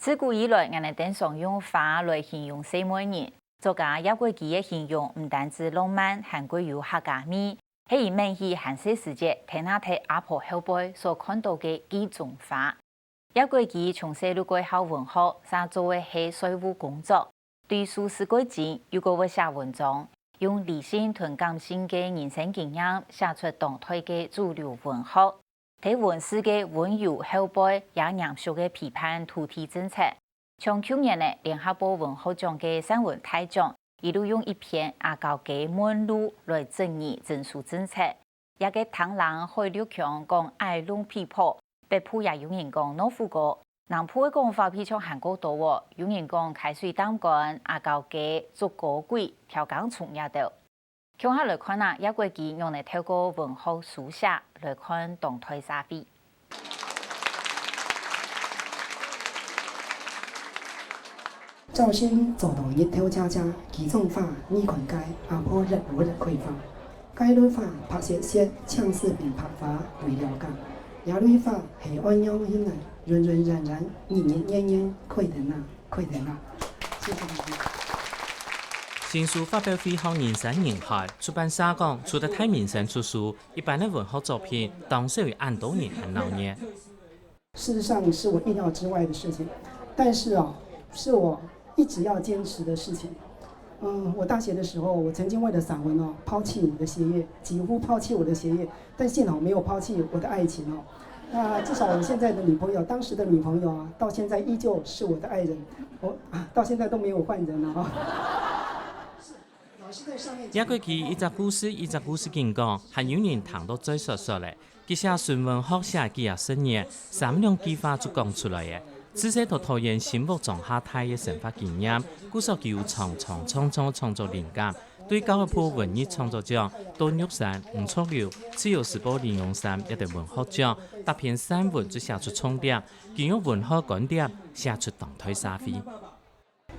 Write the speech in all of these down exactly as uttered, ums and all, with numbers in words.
自古以來，𠊎等經常用花來形容細妹人。作家葉國基个形容毋單止浪漫，還過有客家味，係佢愐起還細時節，跈阿嬤後背所看到个幾種花。葉國基從細就蓋好文學，寫作个係稅務工作，對數字蓋精，又過會寫文章，用理性同感性个人生經驗寫出當代个主流文學。在文字个溫柔後背，也嚴肅个批判土地政策。像舊年呢，聯合報文學獎个散文大獎，佢就用一篇《阿狗雞問路》來質疑徵收政策。這个螳螂海陸腔講矮弄皮婆，北部也有人講老虎哥，南部个講法比較還較多哦，有人講㧡水擔竿、阿狗雞、竹篙鬼、刁工蟲這兜。共下來看啊，葉國基仰仔透過文學書寫來看當代社會。朝晨早到日頭赤赤，雞樅花，你看該阿婆日日開花。該蕊花白雪雪，像是冰白花，為了解。這蕊花係恁樣形來，軟軟軟軟，黏黏黏黏，快點啊，快點啊！謝謝你們。新書發表會後人山人海，出版社講，除了大明星出書，一般个文學作品，當少有恁多人喊鬧熱。 事實上是我意料之外的事情，但是哦，是我一直要坚持的事情。嗯，我大学的时候，我曾经为了散文哦，抛弃我的学业，几乎抛弃我的学业，但幸好没有抛弃我的爱情哦。那至少我现在的女朋友，当时的女朋友啊，到现在依旧是我的爱人，我啊，到现在都没有换人了啊。葉國基一隻故事一隻故事緊講，還有人聽到嘴澀澀咧。 佢寫純文學寫幾下十年，三兩句話就講出來咧。自細就桃園新屋莊下大个生活經驗，故所佢有長長長長个創作靈感。對教育部文藝創作獎、到玉山、吳濁流、自由時報李榮三這兜文學獎，逐篇散文就寫出重點，佢用文學觀點寫出當代社會。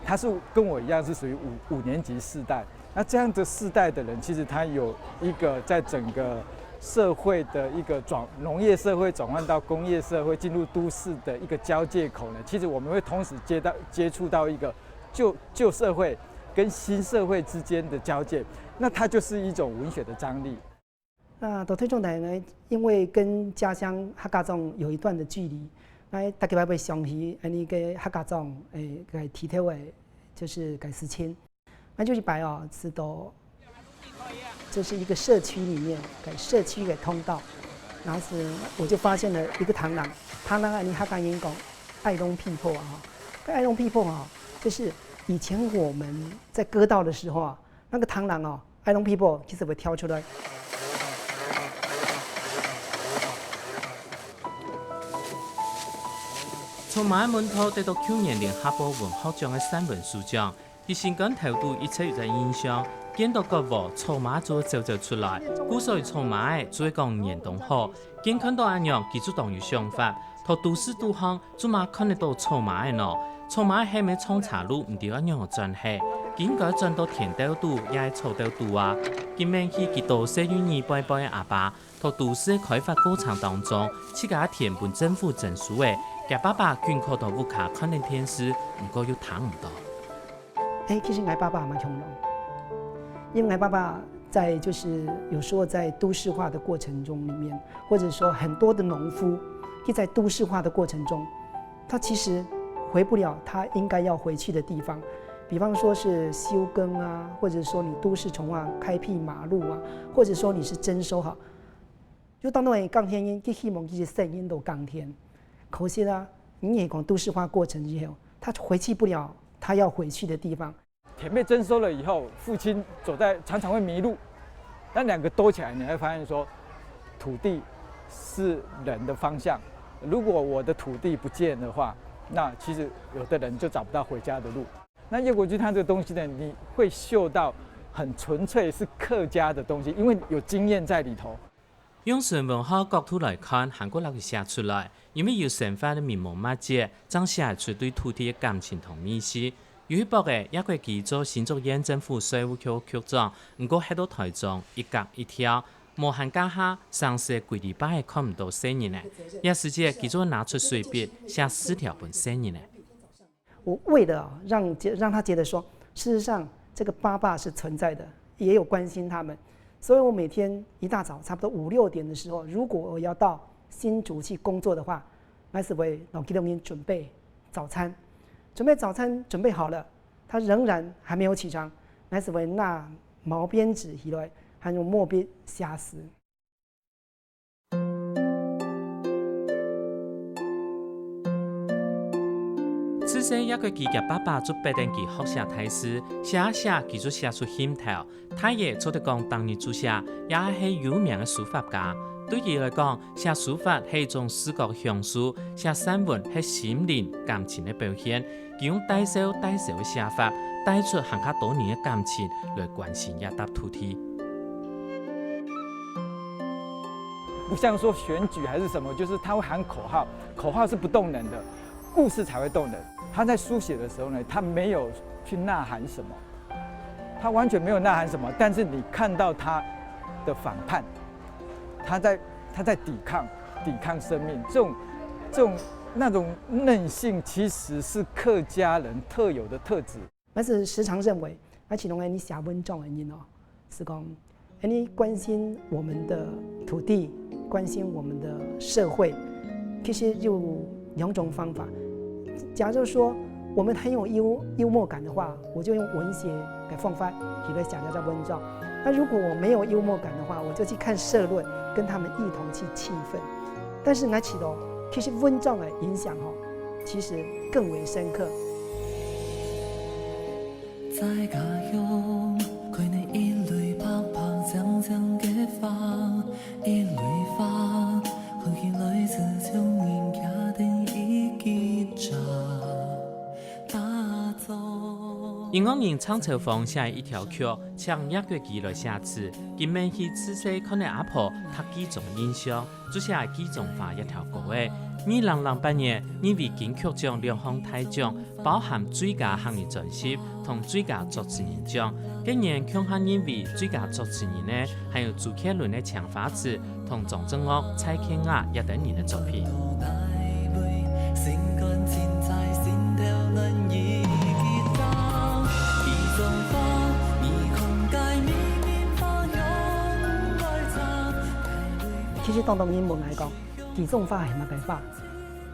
他是跟我一樣是屬於五五年级世代，那这样的世代的人，其实他有一个在整个社会的一个转农业社会转换到工业社会，进入都市的一个交界口呢。其实我们会同时接到接触到一个旧旧社会跟新社会之间的交界，那它就是一种文学的张力。 那到台中来呢，因为跟家乡客家庄有一段的距离，那大家也会想起恁呢个客家庄，诶，个地头个，就是个事情。那就一擺哦，是到，就是一个社区里面，个社区个通道，然后是我就发现了一个螳螂，螳螂恁呢客家人讲，矮弄皮婆啊，哈，矮弄皮婆啊，就是以前我们在割稻的时候啊，那个螳螂哦， 矮弄皮婆其实会跳出来。草蜢个門徒得到舊年聯合報文學獎个散文書獎，佢心肝頭肚一直有隻印象，見到角落草蜢就會走走出來，故所草蜢仔就會講年冬好。見看到恁樣，佢就當有想法， 在都市肚項，做麼看得到草蜢仔呢？草蜢仔係毋係撞車路毋知愛仰仔轉去？佢應該轉到田竇肚也係草竇肚啊？佢愐起佢多歲又耳背背个阿爸，在都市个開發過程當中，自家田分政府徵收咧，厥爸爸緊靠在屋下看等電視，毋過又聽毋到。 哎，其實𠊎爸爸蠻凶的，因為𠊎爸爸在，就是有時候在都市化的過程中裡面，或者說很多的農夫，就在都市化的過程中，他其實回不了他應該要回去的地方。比方說是休耕啊，或者說你都市重劃開闢馬路啊，或者說你是徵收哈，就當然耕田人，就希望這些生人都耕田。可惜啊，你也講都市化過程以後，他回去不了他要回去的地方。 田被徵收了以後，父亲走在常常会迷路。那两个兜起来，你会发现说，土地是人的方向。如果我的土地不见的话，那其实有的人就找不到回家的路。那叶国军他这个东西呢，你会嗅到很纯粹是客家的东西，因为有经验在里头。 用純文學角度來看，還過摎佢寫出來，因為有生活个微末末節，正寫出對土地个感情同味緒。有一駁仔，葉國基做新竹縣政府稅務局局長，毋過歇到台中一甲一跳，無閒該下，成時歸禮拜看毋到細人仔。這時節，佢就拿出水筆，寫字條分細人仔。我為了讓覺讓他覺得說，事實上這個爸爸是存在的，也有關心他們，所以我每天一大早差不多五六點的時候，如果我要到新竹去工作的話，那是為老基隆人準備早餐，準備早餐準備好了，他仍然還沒有起床，那是為那毛邊紙起來，還用墨筆寫字。自細葉國基厥爸爸就逼等佢學寫大字，寫啊寫佢就寫出興頭。大爺做得講逐日就寫，也係有名个書法家。對佢來講，寫書法係一種視覺享受，寫散文係心靈感情个表現。佢用帶笑帶笑个寫法，帶出還較多人个感情來關心這搭土地。不像說選舉還是什麼，就是他會喊口號，口號是不動人的，故事才會動人。他在書寫的時候呢，他沒有去呐喊什麼，他完全沒有呐喊什麼，但是你看到他的反叛，他在他在抵抗，抵抗生命，這種这种那种韧性，其实是客家人特有的特质。但是時常認為，而且攏係你寫文章个人哦，是講，你關心我們的土地，關心我們的社會，其實有兩種方法。假如說我們很有幽幽默感的話，我就用文學的方法去來寫這篇文章。那如果我沒有幽默感的話，我就去看社論，跟他們一同去氣憤。但是𠊎試著，其實文章个影響吼，其實更為深刻。在家鄉，看你一蕊白白靚靚个花，一蕊花，看起來就像人家的一枝茶。音樂人張秋芳寫一條曲，請葉國基來寫詞，佢愐起自細看著阿婆讀紀中个印象，就寫《紀中花》這條歌仔。二零零八年，入圍金曲獎兩項大獎，包含最佳客語專輯同最佳作詞人獎。該年共下入圍最佳作詞人个，還有周杰倫个《青花瓷》同張震岳、蔡健雅這等人个作品。 其實當多人問𠊎講，紀中花係麼个花？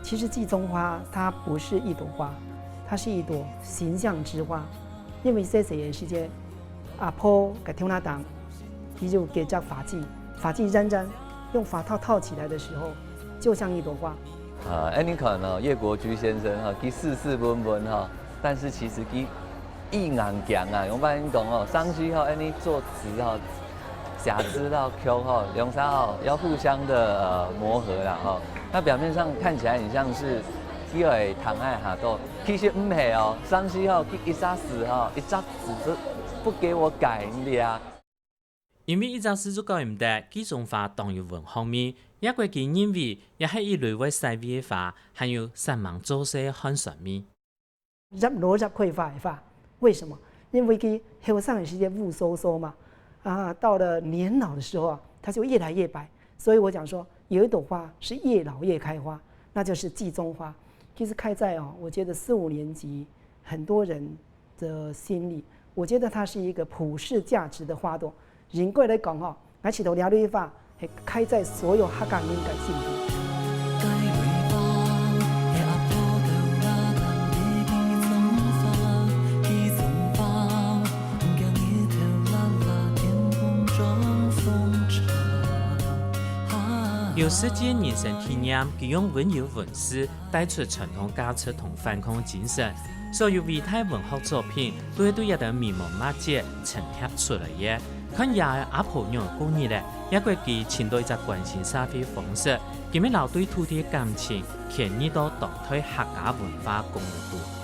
其實紀中花它不是一朵花，它是一朵形象之花。因為細細个時節，阿婆个頭那頂，佢就結隻花枝，花枝軟軟，用花套套起來的時候，就像一朵花。 啊，恁呢看哦，葉國基先生哈，佢斯斯文文哈，但是其實佢意硬頸啊，用白話講哦，上去哈，恁呢作詞哈，寫詞到曲哈，兩儕哈要互相的呃磨合啦哈。那表面上看起來很像是佢愛談愛哈，都其實毋係哦，上去哈，佢一下子哈，一下子就不給我改的啊。 因為一隻字就改毋得，紀中花當有文學味，葉國基認為也係一蕊會徙位个花，還有煞猛做事个寒酸味。葉落葉開花个花，為什麼？因為佢後生个時節烏疏疏嘛，啊，到了年老的時候啊，它就越來越白。所以我講說，有一朵花是越老越開花，那就是紀中花。其實開在哦，我覺得四五年級，很多人 的心理，我覺得它是一個普世價值的花朵。應該來講吼，𠊎試著這蕊花係開在所有客家人个心裡。 有實際人生體驗，佢用溫柔文字帶出傳統價值同反抗个精神。所有偉大文學作品，都係對這兜微末末節層疊出來个。看這阿婆仰過日仔，葉國基尋著一隻關心社會方式，今日摎對土地个感情，牽入到當代客家文化公路肚。